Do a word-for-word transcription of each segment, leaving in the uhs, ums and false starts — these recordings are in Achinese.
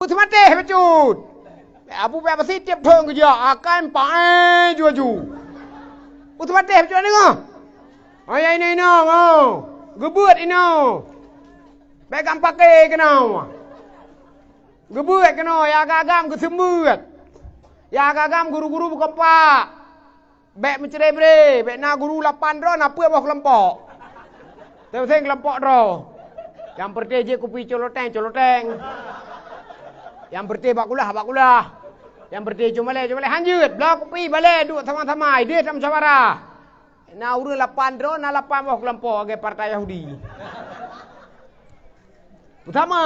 Peue teumatéh bacut. Abu Bakar Siddiq tiep thon geujak, akan paéh ju-aju. Peue teumatéh bacut deungoe. Ayah inoe-inoe, oh. Geubeuet inoe. Bèk gam paké keunoe. Geubeuet keunoe, ya agam-agam geuseumeuet. Ya agam-agam guru-guru beukeumpak. Bèk meucré-bré, bèk na guru lapan droe, na peuet boh keulompok. Teuntèe keulompok droe. Nyang peureuteh jeuet kupi culoteng-culoteng. Nyang peureuteh bak kulah-bak kulah. Nyang peureuteh cumalée-cumalée, hanjeuet, bloe kupi balée duek sama-sama, idéh tamusyawarah. Na ureuëng lapan droe, na lapan boh keulompok lagée partai Yahudi. Beusama.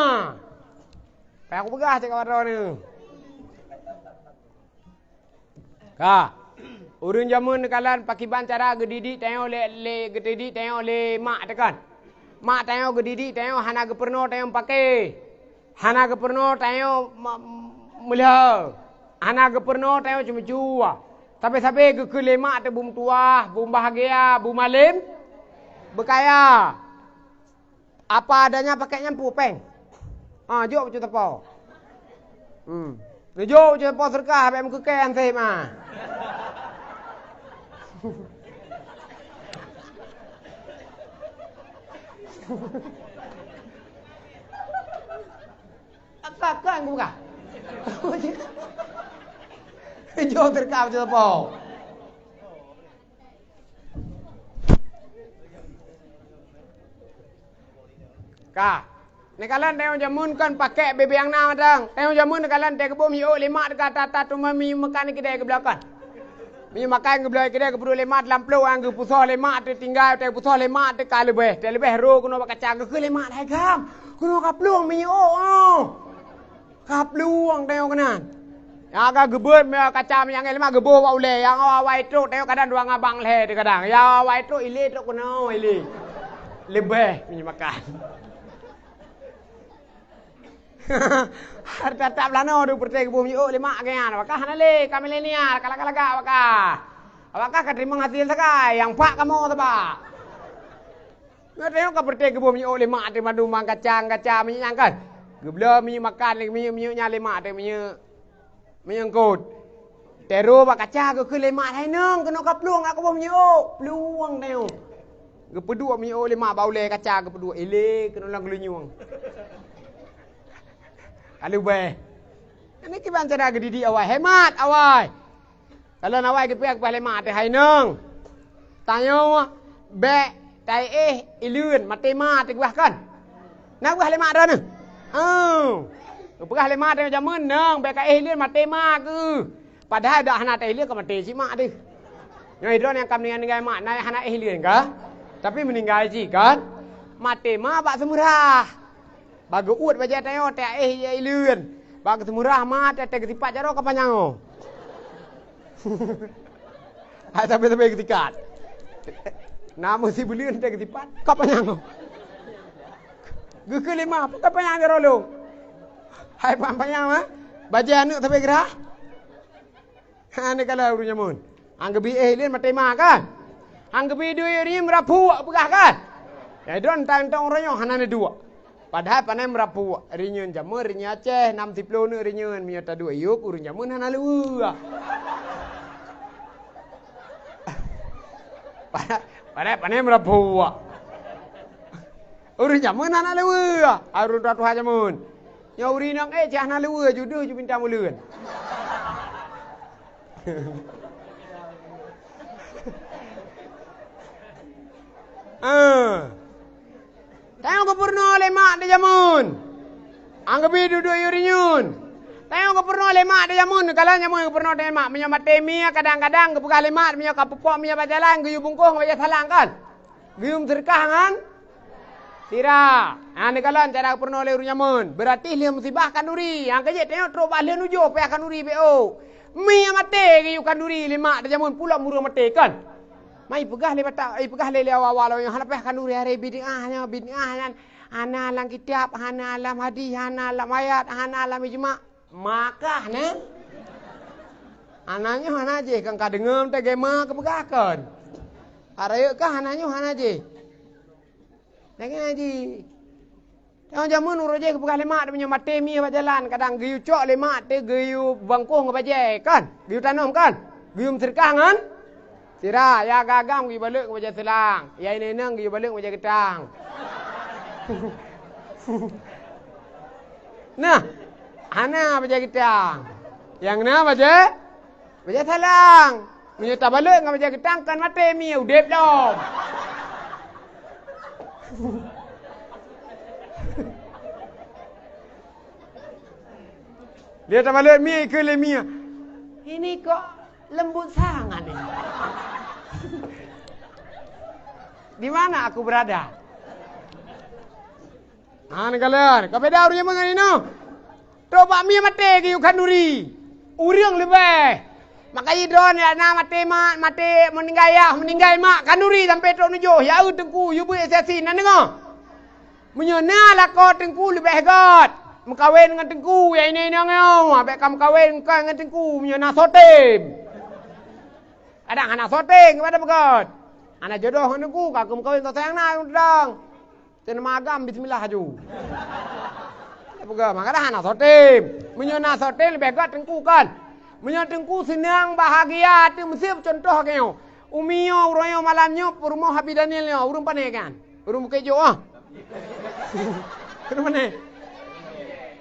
Payah kupeugah cit kawan droeneuh. Ka. Ureuëng jameun neukalon pakiban cara geudidik tanyoe lé, lé, geudidik tanyoe lé mak teuh kan. Mak tanyoe geudidik tanyoe hana geupeurunoe tanyoe meupaké. Hana geupeurunoe tanyoe ma-, meulheueh. Hana geupeurunoe tanyoe ceumeucue. Sabe-sabe geukheun lé mak teuh beumeutuwah, beumubahgia, beumalém, beukaya. Apa adanya pakai nyampuk péng. Ha, jok bacut sapo. Hmm. Neujok bacut sapo seudeukah, bèk meukeukée anseb, ha. Kakak buka. Neujok seudeukah bacut sapo. Ka. Neukalon tanyoe jameun kon pakék bebeng na mantong. Tanyoe jameun neukalon teuh geuboh miyueb lé mak teuka that-that teuma miyueb meukan keudè geubloe kon. Miyueb makan geubloe keudè geupeuduek lé mak lam plueng, geupusoh lé mak teuh tinggai, teuh geupusoh lé mak teuh ka leubeh. Teuh leubeh ro keunoe bak kaca geukheun lé mak, "Hai gam, keunoe ka plueng miyueb, oh." Ka plueng tanyoe keunan. Nyang ka geubeuet miyueb kaca miyueb angén leumah geuboh bak ulée. Nyang awai trok tanyoe kadang dua ngabang lhée teuh kadang. Nyang awai trok ilé trok keunoe ilé. Leubeh miyueb makan. Hareuta that beulanoe deuh peureutée geuboh miyueb lé mak geuh nyan. Awak kah hana lé, ka milenial, ka lagak-lagak awak kah. Awak kah ka teurimong hasil sagai, nyang pak kamoe sabak. Nyoe tanyoe ka peureutée geuboh miyueb lé mak teuh mandum, mang kacang-kacang miyueb nyan kan. Geubloe miyueb makan lé miyueb, miyueb nyan lé mak teuh miyueb, miyueb eungkot. Teuh ro bak kaca geukheun lé mak, "Hai nong, keunoe ka plueng, ka geuboh miyueb." Plueng tanyoe. Geupeuduek miyueb lé mak bak ulée kaca geupeuduek, ilé keunoe lam geulinyueng. Ka leubeh. Nyan kiban cara geudidik awai, hemat awai. Kalon awai geupeugah lé mak teuh, "Hai nong, tanyoe bèk taéh ileuen maté ma teuh geupeugah kan?" Na geupeugah lé mak droeneuh? Oh. Geupeugah lé mak teuh jameun, "Nong, bèk kaéh ileuen maté ma keuh." Padahai dak hana taéh ileuen ka maté cit mak teuh. Nyoe droeneuh nyang ka meuninggai-ninggai mak, na hana éh ileuen ka? Tapi meuninggai cit kan? Maté ma bak seumeurah. Bak geuuet bajée tanyoe teuh éh ileuen. Bak geuseumurah ma teuh, teuh geusipat jaroe ka panyang oh. Hai sabe-sabe geusikat. Na meusibuleuen teuh geusipat ka panyang oh. Geukheun lé mak, "Peue ka panyang jaroe lôn?" Hai panyang-panyang, ha? Bajée aneuëk sabe geurah. Ha, neukalon ureuëng jameun. Han geubi éh ileuen maté ma kan? Han geubi duek ureuëng nyan meurapuk peugah kan? Ya, droe tantong uroe nyoe hana neuduek. Padahai panai meurapuk. Ureuëng nyan jameun, ureuëng nyan Aceh, nam siploh neuk ureuëng nyan. Meunyoe taduek yub, ureuëng jameun hana leuweue. Padahai, padahai panai meurapuk. Ureuëng jameun hana leuweue. Ureuëng tuha-tuha jameun. Nyoe ureuëng inong éh cit hana leuweue ju deuh ju bintang buleuen. Ah. Tanyoe geupeurunoe lé mak di jameun. Anggeubi dudoe ureuëng nyan. Tanyoe geupeurunoe lé mak di jameun, kalon jameun geupeurunoe lé mak. Meunyoe maté mie kadang-kadang geupeugah lé mak, meunyoe ka peuphok mie bak jalan geuyue bungkôh ngon bajée salang kan? Geuyue meuseudeukah ngon sira. Nyan neukalon cara geupeurunoe lé ureuëng jameun. Beurati lheueh musibah khanduri. Nyang keujeuet tanyoe trok bak lheueh nujoh payah khanduri B O. Mie maté geuyue khanduri lé mak di jameun pulom ureuëng maté kan? Ma ipeugah lé batak, ipeugah lé, lé awak-awak lawét nyoe hana payah khanduri, aré bid'ah nyan, bid'ah nyan hana lam kitab, hana lam hadih, hana lam ayat, hana lam ijma'. Makah nyan. Hana nyoe hana jih, kan ka deungoe teuh gema keupeugah kon. Arayek kah hana nyoe hana jih. Lagée nyan jih. Nyang jameun uroe jih geupeugah lé mak, meunyoe maté mie bak jalan, kadang geuyue cok lé mak teuh geuyue bungkôh ngon bajèe, kan? Geuyue tanom, kan? Geuyue meuseudeukah ngon sira, ya agam geuyue balot ngon bajèe seulang, ya inong-inong geuyue balot ngon bajèe geutang. Nah, hana bajèe geutang. Nyang na bajèe Bajèe salang. Meunyoe tabalot ngon bajèe geutang, kon maté mie, udép lom. Lé tabalot mie, ikheun lé mie, "Ini kok lembut sangat ini. Di mana aku berada?" Hana kalon, ka beda ureueng nyan ngon inoe. Trok bak mie maté geuyue khanduri. Ureueng leubeh. Maka jih droeneuh na maté mak, maté meuninggai yah, meuninggai mak, khanduri sampoe trok neujôh, ya eu teungku, yue beuet siasat na deungoe. Meunyoe na lakoe teungku leubeh göt, meukawen ngon teungku, ya inong-inong nyoe, bèk ka meukawen kon ngon teungku, meunyoe na soe tem. Kadang hana soe tem, keupada peugöt. Hana jodoh ngon teungku, ka keu meukawen soe nyang na, ureueng. Teuma agam bismillah aju. Peugah, maka dah hana soe tem. Meunyoe na soe tem leubeh göt teungku kan. Meunyoe teungku seunang bahagia teuh meuseue contoh keu nyoe. Umi nyoe uroe nyoe malam nyoe peurumoh Abi Daniel nyoe ureueng pane kan. Ureueng Bukét Jok ah. Ureueng pane.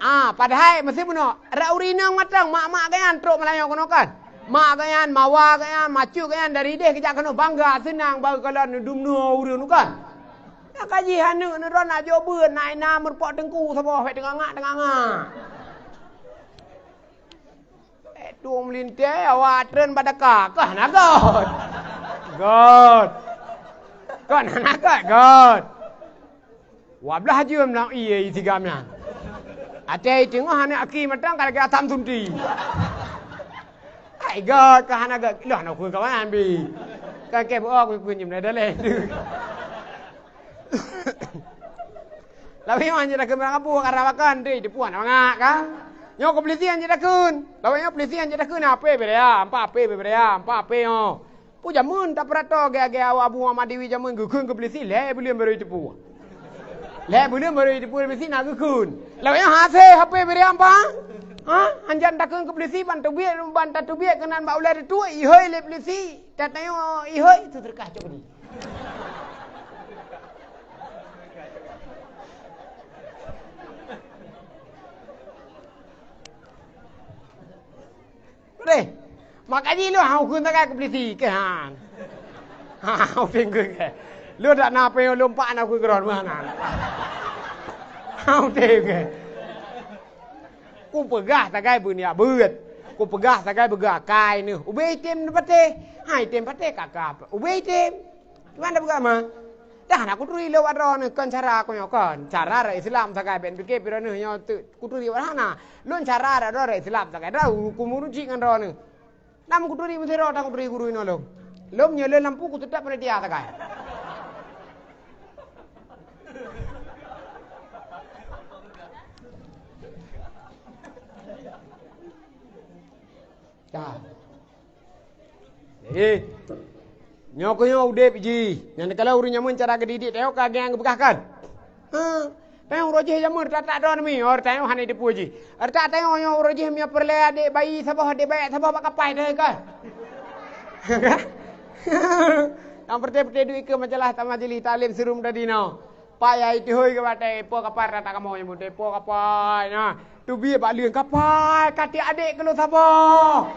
Ah, padahai meuseue bunoe. Rak ureueng inong mantong mak-mak geuh nyan trok malam nyoe keunoe kan. Mak geuh nyan, mawa geuh nyan, macut geuh nyan dari déh geujak keunoe bangga seunang bak kalon dumnoe ureueng kan. Nyang ka jih aneuk neuron nak jok beuet, nak ina meurumpok teungku saboh, bèk teungangak-teungangak. Eh, tueng meulintèe, awak treun bak daka, kah na göt. Göt. Kah na göt, göt. Dua blaih jeuem lam ié sigam nyan. Até teungoh aneuk aki mantong ka lagèe asam sunti. Hai göt, kah na göt. Lah na keu kawan bi. Kan kèe beuo keu nyeum na daleh. Lawét nyoe hanjeuet takheun barang kapeue, ka rab akan, deh, teupuan mangat ka. Nyoe keu peulisi hanjeuet takheun. Lawét nyoe peulisi hanjeuet takheun, "Hapé beu raya, empat hapé beu raya, empat hapé nyoe." Peue jameun tapeurato gaya-gaya awak Abu Muhammad Dewi jameun geukheun keu peulisi, lhèe buleuen barô jiteupeue. Lhèe buleuen barô jiteupeue peulisi na geukheun. Lawét nyoe hasé hapé beu raya empat. Ha? Hanjeuet takheun keu peulisi ban teubiet, ban tateubiet keunan bak ulèe teutuek, ihôi lé peulisi. Tatanyong ihôi, teuseudeukah cok di. Deh, maka jih lôn hana kheun sagai keu peulisi keu han. Ha, udeb kheun keu. Lôn dak na peue lôn pak na kheun keudroe meunan. Ha, udeb kheun. Kupeugah sagai beuniat beuet. Kupeugah sagai beugah akai neuh. Ubé item neupatéh. Hai item patéh ka-ka. Ubé item. Cuman dak peugah mah. Dah na kuturi lé droeneuh kon cara ku nyoe kon. Cara ureueng Islam sagai ben pike pih droeneuh nyoe tu kuturi hana. Lôn cara droe ureueng Islam sagai dah huköm meuruji ngon droeneuh. Nam kuturi meusidroe tan kuturi guru inoe lôn. Lôn nyoe lé lampu kuteutap panitia sagai. Ka. Eh, nyoe keuh nyoe udeb jih. Nyan kalau ureueng nyameun cara geudidik, tayong ka geupeugah kan? Ha, tayong uroe jih jameun, tak-tak droe nami, oh, tayong hana jiteupeue jih. Tak tayong nyoe uroe jih meunyoe peureulèe adek bayi saboh, adek bayak saboh bak kapai teuh kan? Nyang peureté-peureté duek ikeue majalah ta-, majelis taklim sirum tadi nyoe. Pai ai teuhôi keu batèe, po kapai rata kamoe nyang meuteupô kapai na. Teubiet bak leuen kapai, ka tiek adek keu lôn saboh.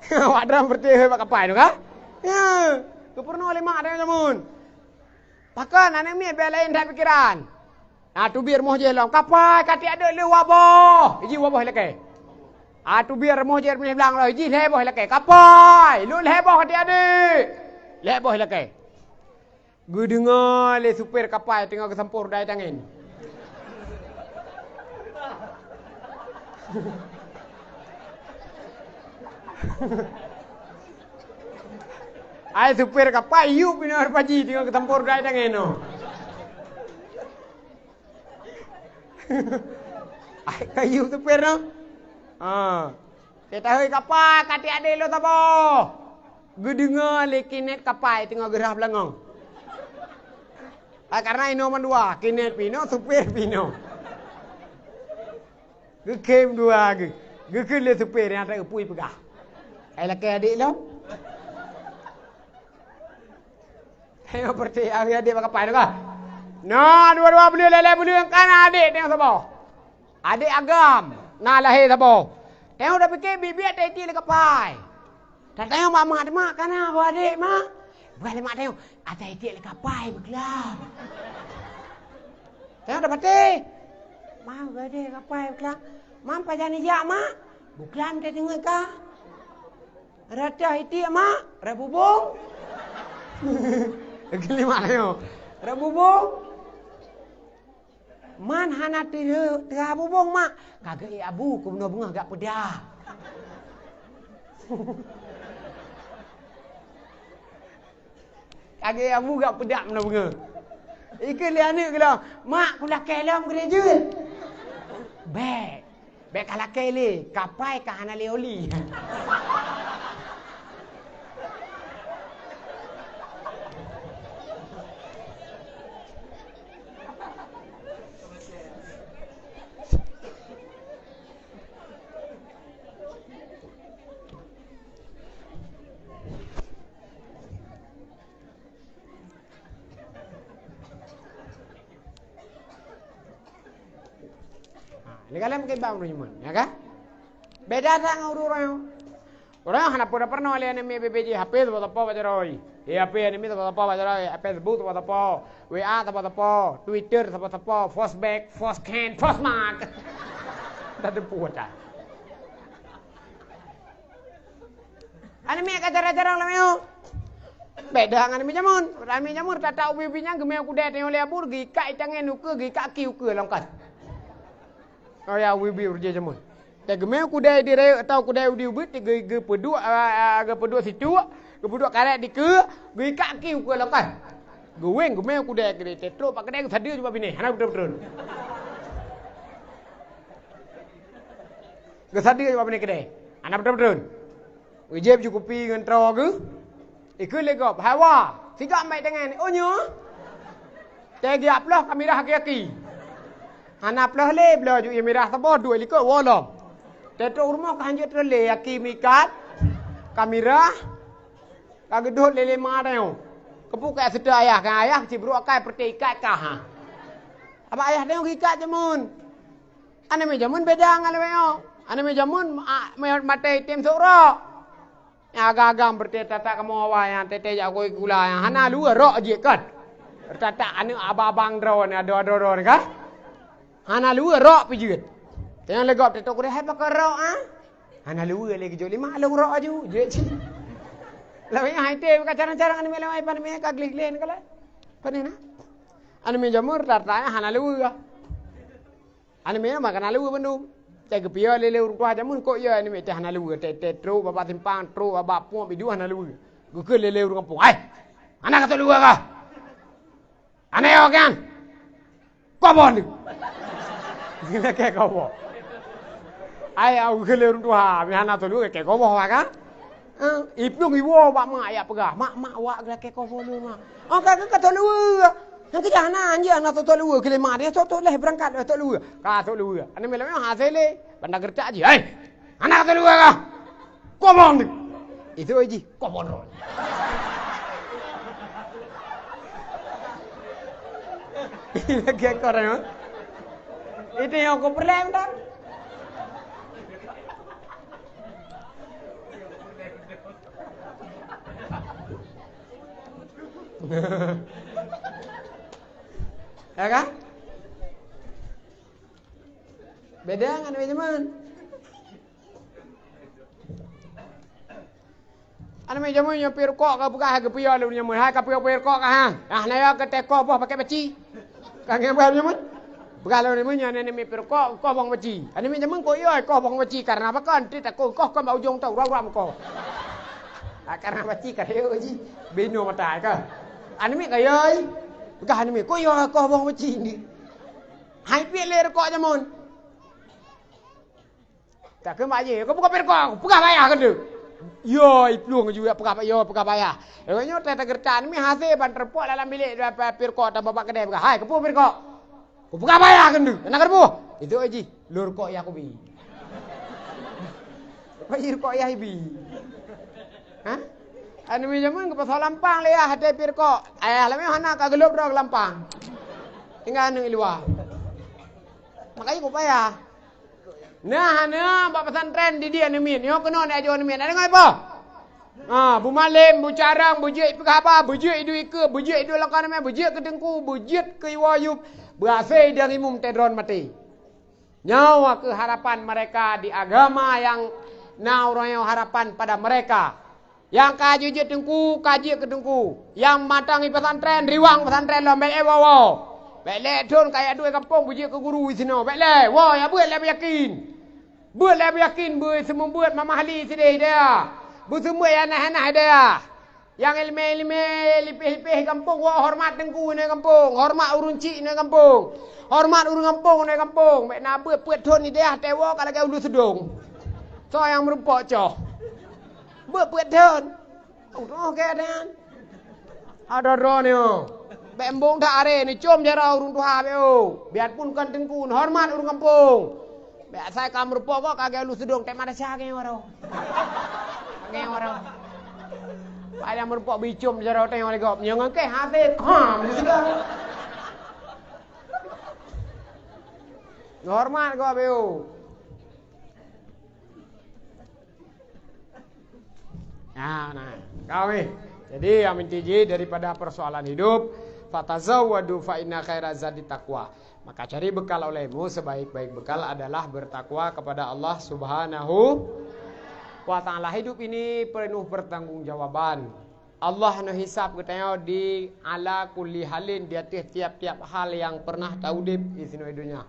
Awak dram peureuteuhôi bak kapai tu ka? Ya, geupeurunoe lé mak tanyoe jameun. Pakon aneuk miet bèk laén that pikeran. Na teubiet rumoh jih lom, kapai ka tiek adek lôn waboh. Iji waboh ilakèe. A teubiet rumoh jih rumoh blang lom, iji lhèe boh ilakèe. Kapai, lôn lhèe boh ka tiek adek. Lhèe boh ilakèe. Geudeungoe lé supir kapai teungoh geusampôh rudai tangen. Ai supir kapai yub inoe rupaji teungoh geusampôh rudai tangen nyoe. Ai ka yub supir nyoe. Ha. Teuh tahôi kapai ka tiek adek lôn saboh. Geudeungoe lé kinét kapai teungoh geurhah beulangong. Ah, karena inoe mandua, kinet pih inoe, supir pih inoe. Geukhem dua geuh. Geukheun lé supir nyang teupui peugah, "Ai lakèe adék lom." Tanyoe peureté, "Ai adék bak kapai lom kah?" Na dua-dua buleuen, lhèe-lhèe buleuen, ka na adék tanyoe saboh. Adék agam, na lahé saboh. Tanyoe tapike biet-biet taitiek lé kapai. Tatanyong bak mak, "Mak, ka na boh adék, Mak?" Peugah lé mak tanyoe, "Ata itiek lé kapai beuklam." Tanyoe tapatéh, "Mak, boh adék kapai beuklam. Mak, pajan ijak, Mak?" "Beuklam, tadeungoe ka." "Rata itiek, Mak?" "Rot bubông." Geukheun lé mak tanyoe, "Rot bubông." "Man hana teuh-, teuhah bubông, Mak." "Ka geuék abu keu bunoe beungoh gak peudak." Ka geuék abu gak peudak bunoe beungoh. Ikheun lé aneuk geuh lom, "Mak, kulakèe lom geurejeuet." "Bèk. Bèk kalakèe lé, kapai ka hana lé oli." Ha, lé galak meukeubah ureueng nyoe, ya kan? Beda that ngon ureueng-ureueng nyoe. Ureueng hana pernah, pernah lé aneuk miet B P J, H P sapo-sapo bak jaroe. Eh, H P aneuk miet sapo-sapo bak jaroe, eh, Facebook sapo-sapo, W A sapo-sapo, Twitter sapo-sapo, Fosbek, Fosken, Fosmark. Dah teupeu dah. Aneuk miet ka jarang-jarang lam nyoe. Beda ngon aneuk miet jameun. Aneuk miet jameun tatak ubit-ubit nyan geumè kudai tanyoe lé abur, geuikat itangen ukeue, geuikat aki ukeue lam kas. Oh ya, ubit-ubit ureueng jameun. Teugeumè kudai di rayeuk atau kudai udi ubit, geu-, geupeuduek, a, a, geupeuduek situek, geupeuduek karet dikeue, geuikat aki ukeue lam kas. Geuwéng geumè kudai keudeh, trok bak keudè geusadeue jubak binéh, hana beutreun-treun. Geusadeue jubak binéh keudè, hana beutreun-treun. Geujép ju kupi ngon troe geuh. Ikheun lé gob, "Hai wa, sigak mè tangen." "Oh nyoe?" Teugiak ploh ka mirah aki-aki. Hana ploh lé, bloe ju ié mirah saboh, duek likot woe lom. Teutrok u rumoh ka hanjeuet treun lé, aki meuikat, ka mirah, ka geudhôt lé lé ma tanyoe. Keupeue ka seutôt ayah, kan ayah cit brôk akai peureté ikat kah, ha. Abak ayah tanyoe geuikat jameun. Aneuk miet jameun beda ngon lawét nyoe. Aneuk miet jameun, a, maté item sôk rok. Nyang agam-agam beureuté tatak kamoe awai nyang teuntèe jak kôi gula nyang hana luweue rok jih kan. Tatak aneuk abang-abang droe ni, adoe-adoe droe ni kan. Hana luweue rok pih jeuet. Tanyong lé gob teutok kudeh, "Hai pakon rok, ah?" "Hana luweue lé geujok lima lôn rok aju," jeuet cit. Lawét nyan hai teuh ka carang-carang aneuk miet lawét, pan miet ka gleh-gleh ni kalai. Pane na? Aneuk miet jameun tatak hana luweue. Aneuk miet nyoe meukeunong luweue bandum. Cai geupiôh lé-lé ureueng tuha jameun, kok iya aneuk miet teuh hana luweue, tét-tét trok bak simpang, trok bak pueng, biduh hana luweue. Geukheun lé-lé ureueng gampông, "Hai! Hana katôt luweue kah? Hana yo kan? Koboh lé!" Lakèe koboh. Ai, au geukheun lé ureueng tuha, meuhana tôt luweue lakèe koboh, kan? Eh, iplueng iwoe bak mak, jak peugah, "Mak, mak, wak geulakèe koboh lôn, mak." "Oh, ka, ka, katôt luweue." "Nyang keujah na, anjing na tôt luweue, keu lé mak dia, tôt, tôt leh beurangkat, tôt luweue." Ka tôt luweue. Aneuk miet lawét nyoe hasé lé, banda geureutak jih, "Hai! Hana katôt luweue kah? Koboh lé!" Itu jih, koboh lôn. Lagèe korang, ha? Itu nyang aku peureulèe, kan? Ya kan? Beda ngon aneuk miet jameun. Aneuk miet jameun nyoe pih rukok ka peugah, hai geupiôh lé ureueng jameun. "Hai, ka piôh-piôh rukok kah, ha? Ah, na yo ka teukoh boh pakèt baci." Ka ngieng beuh jameun. Peugah lé ureueng jameun nyoe aneuk miet pih rukok, koh bông baci. Aneuk miet jameun kok yo koh bông baci, karena pakon? Teutakot koh kon bak ujong tau, uram-uram koh. Ah, karena baci ka yo jih, binoe mata ka. Aneuk miet ka yo, peugah aneuk miet, "Kok yo koh bông baci ni?" Hai piet lé rukok jameun. Takheun bak jih, "Kau buka perko, peugah bak ayah keuneuk." Yo, iplueng ju, peugah, yo, peugah payah. Lagèe nyoe teuh tageureutak, mi hase ban teureumpok dalam bilék, dua pih rukok, tambah bak keudè, peugah, "Hai, keupeue pih rukok? Kupeugah payah keuneuk, hana keupeue." Itu jih, lôn rukok yah kubi. Apa jih rukok yah ibi? Hah? Anu mi jameun keu pasal lampang lé yah, hate pih rukok. Ayah lama hana ka geulop droe lampang. Tinggai aneuk i luwa. Makajih kupeugah payah. Nah, nah, bak pesantren didik aneuk miet. Nyoe keunoe neuajoe aneuk miet. Aneuk ngon ipa? Ha, beumalém, beucarông, beujeuet peugah haba, beujeuet iduek ikeue, beujeuet iduek lam kawan ramè, beujeuet keu teungku, beujeuet keu iwoe yup, beuhase idong imum teuh droen maté. Nyoe keuh harapan mereka di agama nyang na uroe nyoe harapan pada mereka. Nyang ka jeuet teungku, ka jeuet keu teungku. Nyang mantong i pesantren, riwang pesantren lom, bèk lé woe-woe. Bèk lé thon ka jak duek gampông beujeuet keu guru disinoe. Bèk lé, woe, jak beuet lé beuyakin. Beuet lé beuyakin, beuet seumeubeuet mamah li sideh hidayah. Beuseumeubeuet nyang hana-hana hidayah. Nyang ileumèe-ileumèe, lipéh-lipéh gampông, woe horeumat teungku inoe gampông, horeumat ureueng chik inoe gampông, horeumat ureueng gampông inoe gampông. Bèk na beuet peuet thon hidayah teuh woe ka lagèe uleue seudong. Soe nyang meurumpok coh? Beuet peuet thon. Oh, oh, keuadaan. Ada droe nyoe. Bèk embong that aré, neucom jaroe ureueng tuha bèk, oh. Biarpun kon teungku, neuhoreumat ureueng gampông. Bèk asai ka meurumpok kok ka geuh lu seudong, teuh madrasah geuh waroe. Geuh waroe. Padahai meurumpok bicom jaroe teuh lé gob. Nyoe ngon kèh haféz. Ha, meusidang. Neuhoreumat gob bèk, oh. Nah, nah, kawé. Jadi, yang inti jih daripada persoalan hidup, "Fatazawwadu fa inna khaira zadi taqwa." Maka cari bekal olehmu, sebaik-baik bekal adalah bertakwa kepada Allah Subhanahu wa Ta'ala. Hidup ini penuh pertanggungjawaban. Allah neuhisab geutanyoe di ala kulli halin, di ateueh tiap-tiap hal yang pernah taudeb di sinoe donya.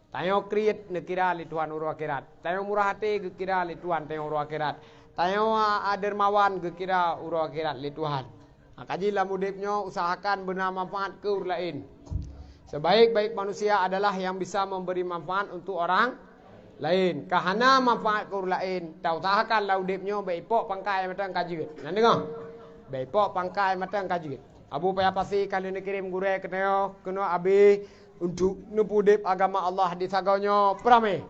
Tanyoe kriet neukira lé Tuhan uroe akhirat. Tanyoe murah até geukira lé Tuhan tanyoe uroe akhirat. Tanyoe, a, dermawan geukira uroe akhirat lé Tuhan. Maka jih lam udeb nyoe usahakan beuna manfaat keu ureueng laén. Sebaik-baik manusia adalah yang bisa memberi manfaat untuk orang lain. Ka hana manfaat keu ureueng laén, tausahakan lam udeb nyoe bèk ipok pangkai mantong ka jeuet. Na deungö? Bèk ipok pangkai mantong ka jeuet. Abu Paya Pasi ka lheueh neukirém gurèe keunoe, keunoe abéh untuk neupeudeb agama Allah di sagoe nyoe peuramé.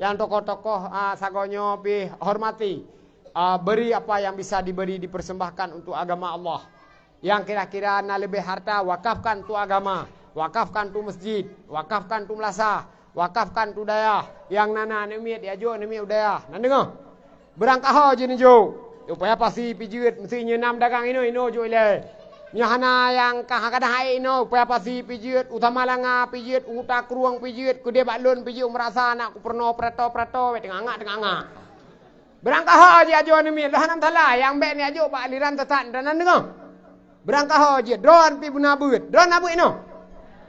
Nyang tokoh-tokoh, a, sagoe nyoe pih hormati. A, beri apa yang bisa diberi, dipersembahkan untuk agama Allah. Nyang kira-kira na leubeh harta, wakafkan untuk agama, wakafkan untuk masjid, wakafkan untuk meulasah, wakafkan untuk dayah. Nyang na, na aneuk miet, ya jok aneuk miet u dayah. Na deungö? Beurangkaho jih neujok. Upaya pasi pih jeuet, meusti nyoe na meudagang inoe, inoe jok ilèe. Nyoe hana nyang ka, ka dahai inoe, upaya pasi pih jeuet, u Samalanga pih jeuet, u Takrueng pih jeuet, keudeh bak lôn pih jeuet, meurasa aneuk ku peurunoe peurato-peurato, bèk teungangak-teungangak. Beurangkaho jih ajoe aneuk miet, hana masalah, nyang bèk neuajoe bak aliran sesat, na deungö. Beurangkaho jih, droen pih beuna beuet, droen na beuet inoe.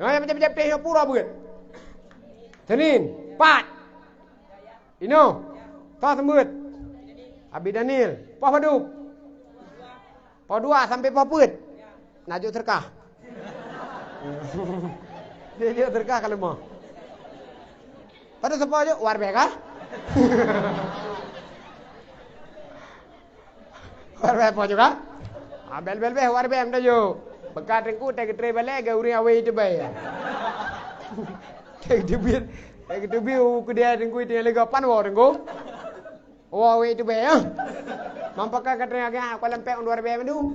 Nyoe nyang peucah-peucah pih nyoe pura beuet. Senin, pat. Inoe, toh seumeubeuet. Abi Daniel, poh padub? Poh dua sampai poh peuet. Na jok seudeukah. Jok seudeukah ka leumoh. Padub sapo jok? Warbèe kah? Warbèe po juga? Ah, bel, bel, bel, warbèe meutajok. Beukah teungku, teugeutreuk balèe, geu ureueng awai teubèe. Teugeuteubiet, teugeuteubiet, u keudè teungku, tinggai leuga pan woe teungku. Woe awai teubèe, ya. Mampaka ka teungoh geuh, kuala lempek undua ribèe mandum.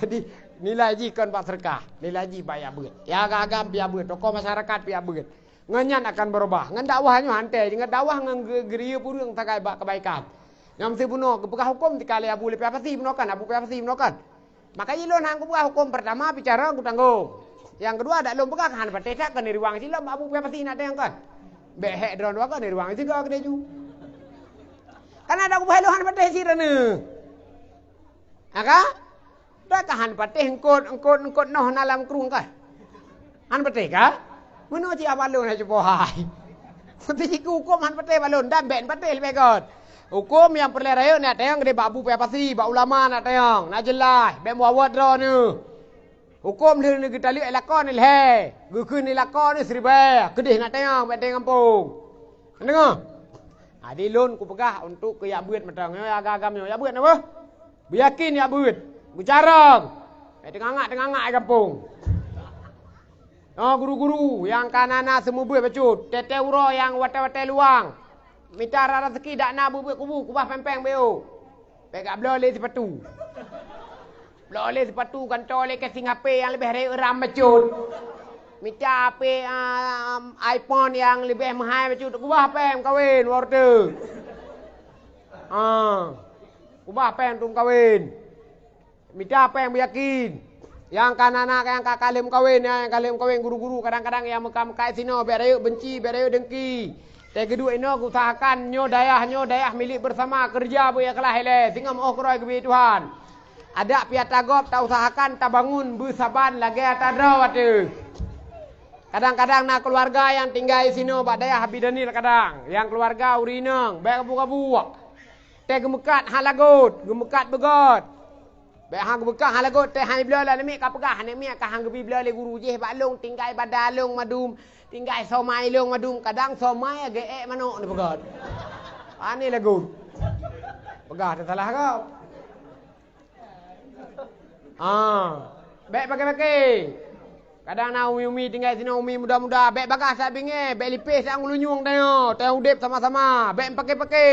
Jadi, nilai jih kon bak seudeukah, nilai jih bak jak beuet. Ya agam-agam pih jak beuet, tokoh masyarakat pih jak beuet. Ngon nyan akan beurubah. Ngon dakwah nyoe hantei, ngon dakwah ngon ge-, geuriyeue ureueng sagai bak keubaikan. Nyang meusti bunoe geupeugah huköm tika lé Abu Paya Pasi bunoe kan, Abu Paya Pasi bunoe kan. Maka jih lôn han kupeugah huköm, peurtama bicara kutanggong. Nyang keudua dak lôn peugah hana patéh that keu neuriwang silom Abu Paya Pasi na teuh kan. Bèk hék droeneuh kan neuriwang sigoe keudeh ju. Kan dak kupeugah lôn hana patéh sidroeneuh. Ha ka? Dak ka han patéh eungkot, eungkot, eungkot noh na lam krueng kah? Han patéh kah? Meunoe cit abalon hai cupo hai. Meusti jikeu huköm han patéh balon, dan bèk patéh leubeh göt. Huköm nyang peureulèe rayeuk na tayang keudeh bak Abu Paya Pasi, bak ulama na tayang, na jeulaih, bèk meuawot droeneuh. Huköm lheueh neugeutaleuk i lakoe neuh lhèe, geukheun i lakoe neuh siribèe, keudeh na tayang bèk tayang gampông. Deungö? Jadi lôn kupeugah untuk keu jak beuet mantong. Nyoe agam-agam nyoe, jak beuet na beuh. Beuyakin jak beuet. Beucarông. Eh, teungangak-teungangak di gampông. Oh, guru-guru nyang ka na-na seumeubeuet bacut, teuntèe uroe nyang watèe-watèe luwang. Mita raseuki dak na beuet-beuet kubu, kubah péng-péng beu. Bèk gabloe lé sipatu. Bloe lé sipatu, gantoe lé casing H P nyang leubeh rayeuk ram bacut. Mita H P, ah, iPhone nyang leubeh meuhai bacut, kubah péng meukawen watèe. Ah. Kubah péng untuk meukawen. Mita péng beuyakin. Nyang ka na-na, nyang ka, ka lheueh meukawen, nyang ka lheueh meukawen guru-guru, kadang-kadang nyang meuka-meuka sinoe, bèk rayeuk beunci, bèk rayeuk dengki. Teuh geuduek inoe geuusahakan nyoe dayah, nyoe dayah milék beusama, keureuja beu ikhlaih ilèe, singoh meu'oh keudroe geubri Tuhan. Adak pih ata gob tausahakan tabangun beusaban lagèe ata droe ateueh. Kadang-kadang na keuluwarga nyang tinggai sinoe bak dayah Abi Daniel kadang, nyang keuluwarga ureueng inong, bèk gabuk-gabuk. Teuh geumeukat hana lagot, geumeukat beugöt. Bèk han geumeukat hana lagot, teuh han jibloe lé aneuk miet ka peugah, aneuk miet ka han geubi bloe lé guru jih bak lôn tinggai bada lôn madum, tinggai somai lôn madum, kadang somai geuék manok neupeugöt. Pane lagot. Peugah teusalah gob. Ah, bèk paké-paké. Kadang na umi-umi tinggai sinoe, umi muda-muda, bèk bagaih that bingèe, bèk lipéh that ngon lunyueng tanyoe, tanyoe udép sama-sama, bèk paké-paké.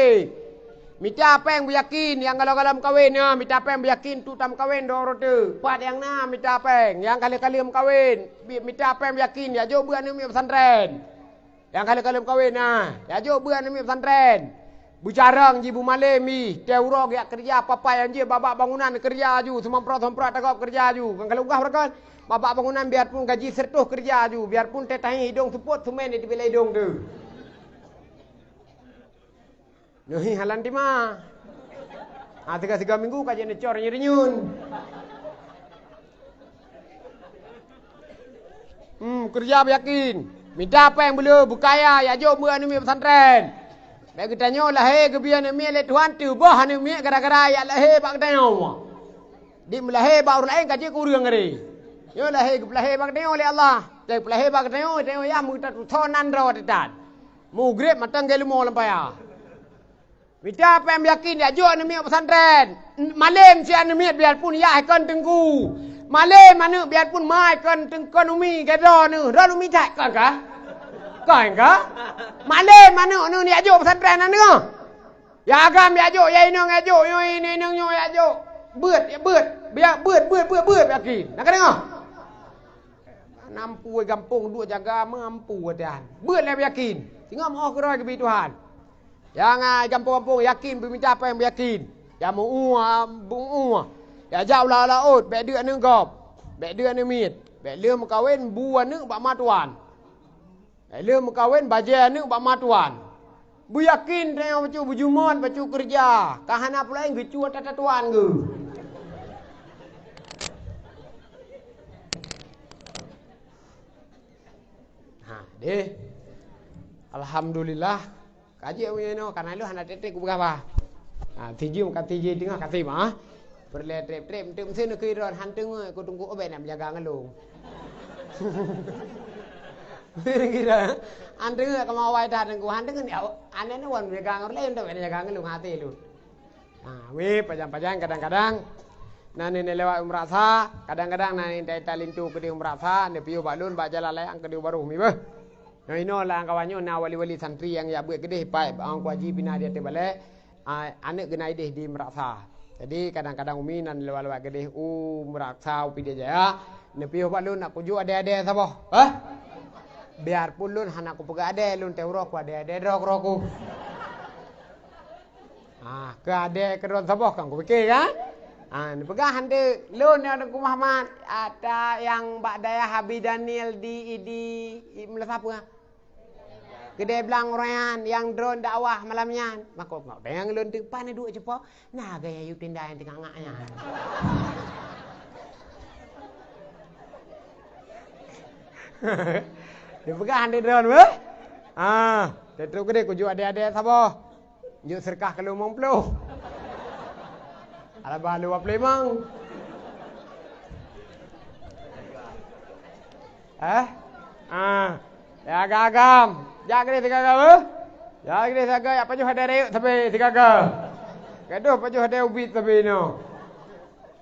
Mita péng beuyakin, nyang galom-galom meukawen nyoe, mita péng beuyakin tu tameukawen droe-droe teuh. Pat nyang na mita péng, nyang ka lheueh-ka lheueh meukawen, bi-, mita péng beuyakin, jak jok beuet aneuk miet pesantren. Nyang ka lheueh-ka lheueh meukawen, nah, jak jok beuet aneuk miet pesantren. Beucarông jih, beumalém jih, teuh uroe geujak keureuja, papa nyang jih bak-bak bangunan keureuja laju, seumamprot-seumamprot ata gob keureuja laju. Nyang ka lheueh peugah beureukan, bak-bak bangunan biarpun gaji seureutoh keureuja laju, biarpun teuh tahi idông seupôt seumén di teubiet lé idông teuh. Neuhi halan tima. Ha, tiga-tiga minggu ka jeuet neucor renyun-renyun. Hmm, keureuja beuyakin. Mita péng beuleu beukaya, jak jok beuet aneuk miet pesantren. Bèk geutanyoe lahé geubri aneuk miet lé Tuhan, teuboh aneuk miet gara-gara jak lahé bak geutanyoe. Di meulahé bak ureueng laén ka jeuet keu ureueng geuh. Nyoe lahé geupeulahé bak geutanyoe lé Allah. Teupeulahé bak geutanyoe, tanyoe yah meutatusoe nan droe teuh that. Mugreb mantong geuleumô lam paya. Mita péng beuyakin jak jok aneuk miet pesantren. Malém si aneuk miet biarpun yah kon teungku. Malém aneuk biarpun ma kon teungku umi gadôh neuh. Droeneuh umi that kon kah? Kon kah? Malém aneuk neuh jak jok pesantren aneuk. Ya agam jak jok, ya inong jak jok, nyoe inong nyoe jak jok. Beuet, beuet, beuet, beuet, beuet, beuet yakin. Na ka deungoe? Mampu gampông duek jaga, mampu dan. Beuet lé yakin. Singoh meu'oh keudroe geubri Tuhan. Nyang ai gampông-gampông yakin beumita péng beuyakin. Ya meu-ue, meu-ue. Ya jak u laôt-laôt, bèk deuek aneuk gob. Bèk deuek aneuk miet. Bèk lheueh meukawen bu aneuk bak ma tuan. Bèk lheueh meukawen bajèe aneuk bak ma tuan. Beuyakin tanyoe bacut beujumôt bacut keureuja. Ka hana peue laén geucue ata tuan geuh. Ha, deh. Alhamdulillah. Ka jeuet meunyoe inoe, kana lôn hana trép-trép kupeugah bah. Ha, sijeuem ka sijeuem teungoh ka sima. Peureulèe trép-trép, eunteuk meusé neukeue droe, han teungeut ku teungku, oh, bèk na meujaga ngon lôn. Meusé neukeue droe, han teungeut ka meuawai that teungku, han teungeut ni, aneuk nyoe wan meujaga ngon lôn, eunteuk bèk na jaga ngon lôn, hase lôn. Ha, wéh, pajan-pajan kadang-kadang na nenek lewat u Meuraksa, kadang-kadang na nenek talinto keudéh u Meuraksa, neupiôh bak lôn bak jalan layang keudéh u Barôh mi beuh. Nyoe inoe lam kawan nyoe na wali-wali santri nyang jak beuet keudéh, pat Teungku Haji pih na di ateueh balèe, a, aneuk geuh na idéh di Meuraksa. Jadi kadang-kadang umi na lewat-lewat keudéh u Meuraksa, u Pidie Jaya, neupiôh bak lôn nak kujok adèe-adèe saboh. Hah? Biarpun lôn hana kupeugah adèe, lôn teuh uroe ku adèe-adèe droe keudroe ku. Ah, keu adèe keudroe saboh kan kupiké kan? Ah, neupeugah han deuek, lôn nyang Teungku Muhammad, ata nyang bak dayah Abi Daniel di, di, di Meulasapeue. Keudè Blang Rayyan nyang droen dakwah malam nyan. Mako, mako, dayang lôn teuh pan duek cupo, na gaya yue tenda nyang teungangak nyan. Neupeugah han deuek droen weh. Ah, teutrok keudè kujok adèe-adèe saboh. Jok seudeukah keu lôn limong ploh. Alaba lôn dua ploh limong. Eh? Ah. Ya agam-agam. Jak keudéh sigoe-goe, eh? Ya, geude sagai, apa jeuh ada rayek sabe sigaga. Gadoh apa jeuh ada ubit sabe inoe.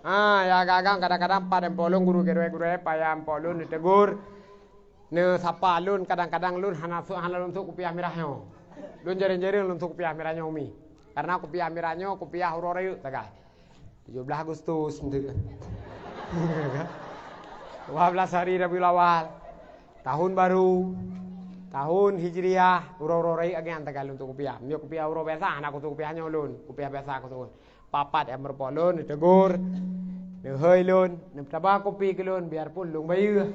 Ha, ya gagang kadang-kadang pat ampok lôn guru gurée-gurée payah ampok lôn ditegur. Neusapa lôn kadang-kadang lôn hana su-, hana lôn sôk kupiah mirah nyoe. Lôn jareueng-jareueng lôn sôk kupiah mirah nyoe umi. Karena kupiah mirah nyoe kupiah uroe rayeuk sagai. Tujuh belas Agustus, dua belas hari Rabiul Awal, tahun baru, tahun Hijriah, uroe-uroe rayeuk agian tagai lôn sôk kupiah. Meunyoe kupiah uroe biasa, hana kusôk kupiah nyoe lôn, kupiah biasa kusôk. Papat nyang meurumpok lôn, neutegur, neuhôi lôn, neutaba kupi keu lôn, biarpun lôn bayeue.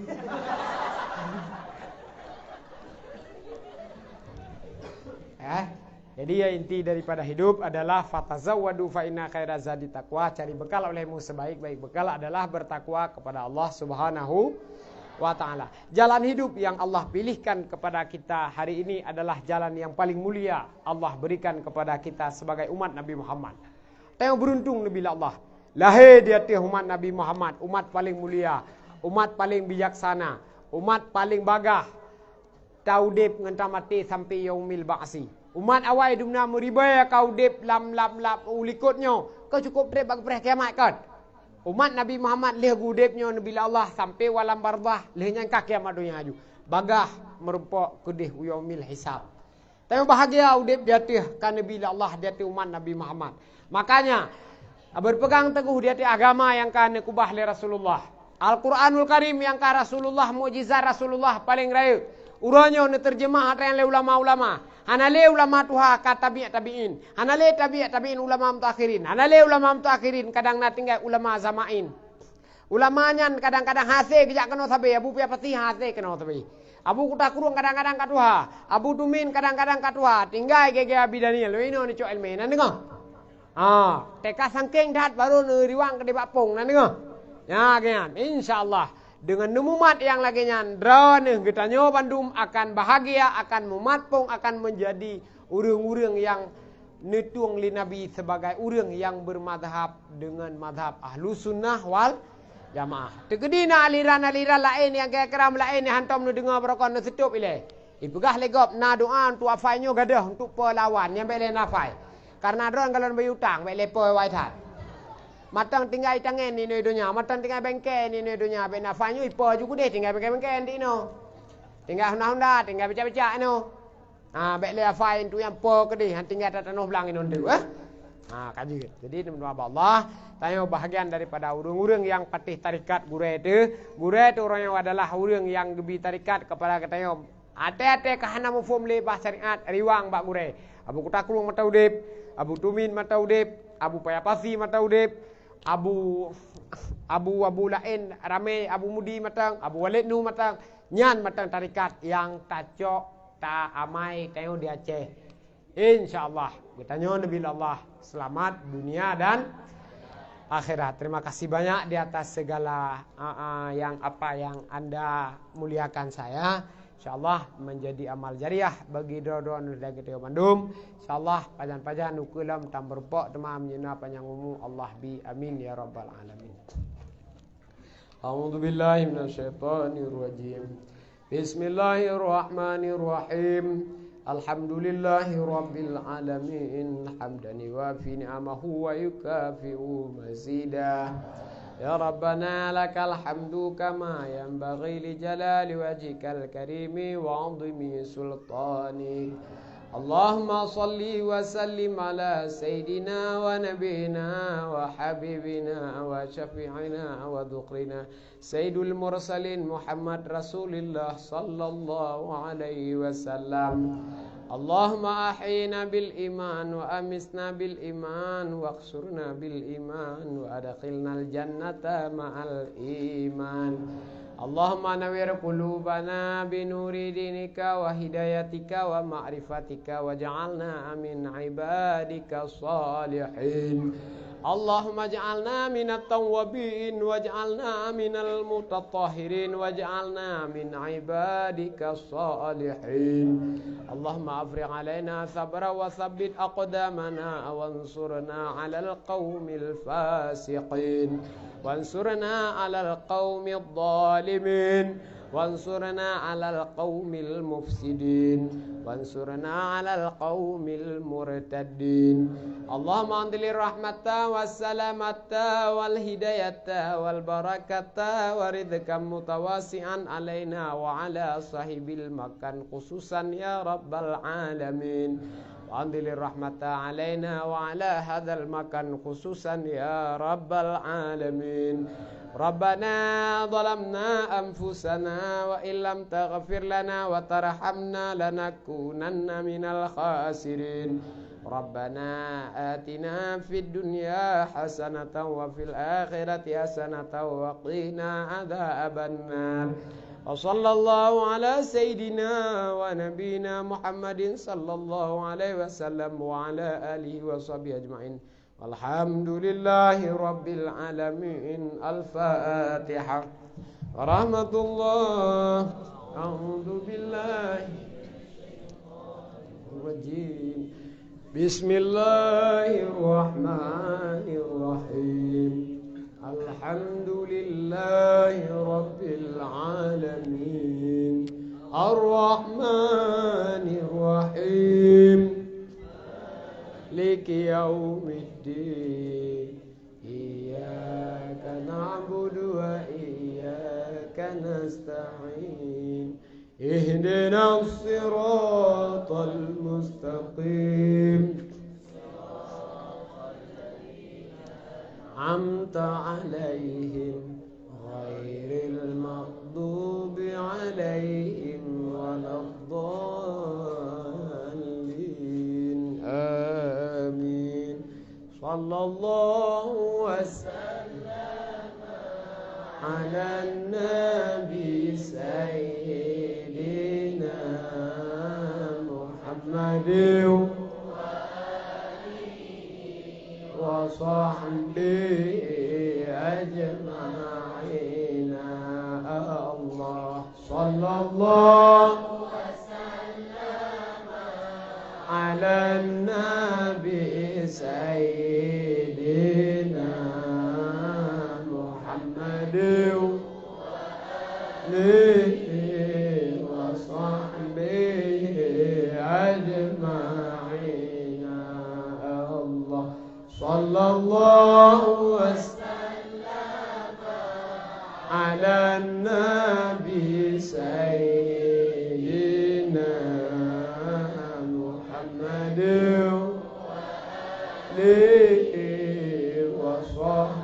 Eh? Jadi, ya, inti daripada hidup adalah fatazawwadu fa inna khaira zadi taqwa. Cari bekal olehmu, sebaik-baik bekal adalah bertakwa kepada Allah Subhanahu wa taala. Jalan hidup yang Allah pilihkan kepada kita hari ini adalah jalan yang paling mulia Allah berikan kepada kita sebagai umat Nabi Muhammad. Tanyoe beuruntung neubi lé Allah. Lahé di ateueh umat Nabi Muhammad, umat paleng mulia, umat paleng bijaksana, umat paleng bagaih. Taudeb ngon tamaté sampai yaumil ba'si. Umat awai dumna meuribèe ka udeb lam, lam, lam u likot nyoe, ka cukôp treb bak geupreh kiamat kon. Umat Nabi Muhammad lheueh geuudeb nyoe neubi lé Allah sampai u alam barzakh, lheueh nyan ka kiamat donya aju. Bagaih meurumpok keudeh u yaumil hisab. Tanyoe bahagia udeb di ateueh ka neubi lé Allah di ateueh umat Nabi Muhammad. Makanya, berpegang teguh di ateueh agama nyang ka neukeubah lé Rasulullah. Al-Quranul Karim nyang ka Rasulullah, mukjizat Rasulullah paleng rayeuk. Uroe nyoe neuteurjeumah atra nyang lé ulama-ulama. Hana lé ulama tuha ka tabi' tabi'in. Hana lé tabi' tabi'in ulama mutaakhirin. Hana lé ulama mutaakhirin kadang na tinggai ulama zamain. Ulama nyan kadang-kadang hasé geujak keunoe sabe, Abu Paya Pasi hasé keunoe sabe. Abu Kuta Krueng kadang-kadang ka tuha, Abu Tumin kadang-kadang ka tuha, tinggai gaya-gaya Abi Daniel, weh inoe neucok ileumèe, na deungoe? Ha, teuka sangkeng that baru neuriwang keudeh bak pong, na deungoe? Nyan, nyan, insya Allah. Deungon neumumat nyang lagèe nyan, droeneuh geutanyoe bandum akan bahagia, akan mumat pong, akan meunjadi ureueng-ureueng nyang neutueng lé Nabi sibagai ureueng nyang beumadhab deungon madhab Ahlussunnah wal Jamaah. Teukeudi na aliran-aliran laén nyang kira-kira meulaén nyang hántom neudeungoe barokon neuseutôb ilèe. Ipeugah lé gob na doa untuk afai nyoe gadôh untuk peulawan nyang bèk lé nafai. Karena droen galon bayeue utang bèk lé peue wai that. Mantong tinggai tangen inoe donya, mantong tinggai bengke inoe donya, bèk nafai nyoe ipo ju keudeh tinggai bengke-bengke di inoe. Tinggai honda-honda, tinggai becak-becak inoe. Ha, bèk lé afai untuk nyang po keudeh, han tinggai that tanoh blang inong tu, eh? Ha, ka jeuet. Jadi, teuma-teuma bak Allah, tanyoe bahagian daripada ureueng-ureueng nyang patéh tarekat gurèe teuh. Gurèe teuh ureueng nyan adalah ureueng nyang geubi tarekat keupada geutanyoe. Até-até ka hana muphom lé bah syariat, riwang bak gurèe. Abu Kuta Krueng mantong udeb, Abu Tumin mantong udeb, Abu Paya Pasi mantong udeb, Abu, Abu, Abu laén ramé, Abu Mudi mantong, Abu Walid Nu mantong. Nyan mantong tarekat nyang tacok ta amai tanyoe di Aceh. Insya Allah, geutanyoe neubi lé Allah seulamat dunia dan akhirat. Terima kasih banyak di atas segala, a, a, yang apa yang anda muliakan saya. Insya Allah menjadi amal jariah bagi droe-droe dan geutanyoe bandum. Insya Allah pajan-pajan ukeue lom tameurumpok teuma meunyoe na panyang umu Allah bi. Amin ya rabbal alamin. أعوذ بالله من الشيطان الرجيم. بسم الله الرحمن الرحيم. الحمد لله رب العالمين، حمدا يوافي نعمه ويكافئ مزيده. يا ربنا لك الحمد كما ينبغي لجلال وجهك الكريم وعظيم سلطانك. اللهم صل وسلم على سيدنا ونبينا وحبيبنا وشفيعنا وذخرنا سيد المرسلين محمد رسول الله صلى الله عليه وسلم. اللهم أحينا بالإيمان وأمتنا بالإيمان واحشرنا بالإيمان وأدخلنا الجنة مع الإيمان. اللهم نور قلوبنا بنور دينك وهدايتك ومعرفتك واجعلنا من عبادك الصالحين. اللهم اجعلنا من التوابين واجعلنا من المتطهرين واجعلنا من عبادك الصالحين. اللهم أفرغ علينا صبرا وثبت أقدامنا وانصرنا على القوم الفاسقين وانصرنا على القوم الظالمين. وانصرنا على القوم المفسدين. وانصرنا على القوم المرتدين. اللهم أنزل الرحمة والسلامة والهداية والبركة ورزقا متوسعا علينا وعلى صاحب المكان خصوصا يا رب العالمين. وأنزل الرحمة علينا وعلى هذا المكان خصوصا يا رب العالمين. ربنا ظلمنا أنفسنا وإن لم تغفر لنا وترحمنا لنكونن من الخاسرين. ربنا آتنا في الدنيا حسنة وفي الآخرة حسنة وقنا عذاب النار. وصلى الله على سيدنا ونبينا محمد صلى الله عليه وسلم وعلى آله وصحبه أجمعين. الحمد لله رب العالمين. الفاتحة. ورحمة الله. أعوذ بالله الرجيم. بسم الله الرحمن الرحيم. الحمد لله رب العالمين. الرحمن الرحيم. مالك يوم الدين. إياك نعبد وإياك نستعين. اهدنا الصراط المستقيم. أنعمت عليهم غير المغضوب عليهم ولا الضالين. آمين. صلى الله وسلم على النبي سيدنا محمد وصحبه أجمعين. الله. صلى الله على النبي سيدنا محمد وآله وصحبه أجمعين. الله. صلى الله وسلم على النبي سيدنا محمد وآله وصحبه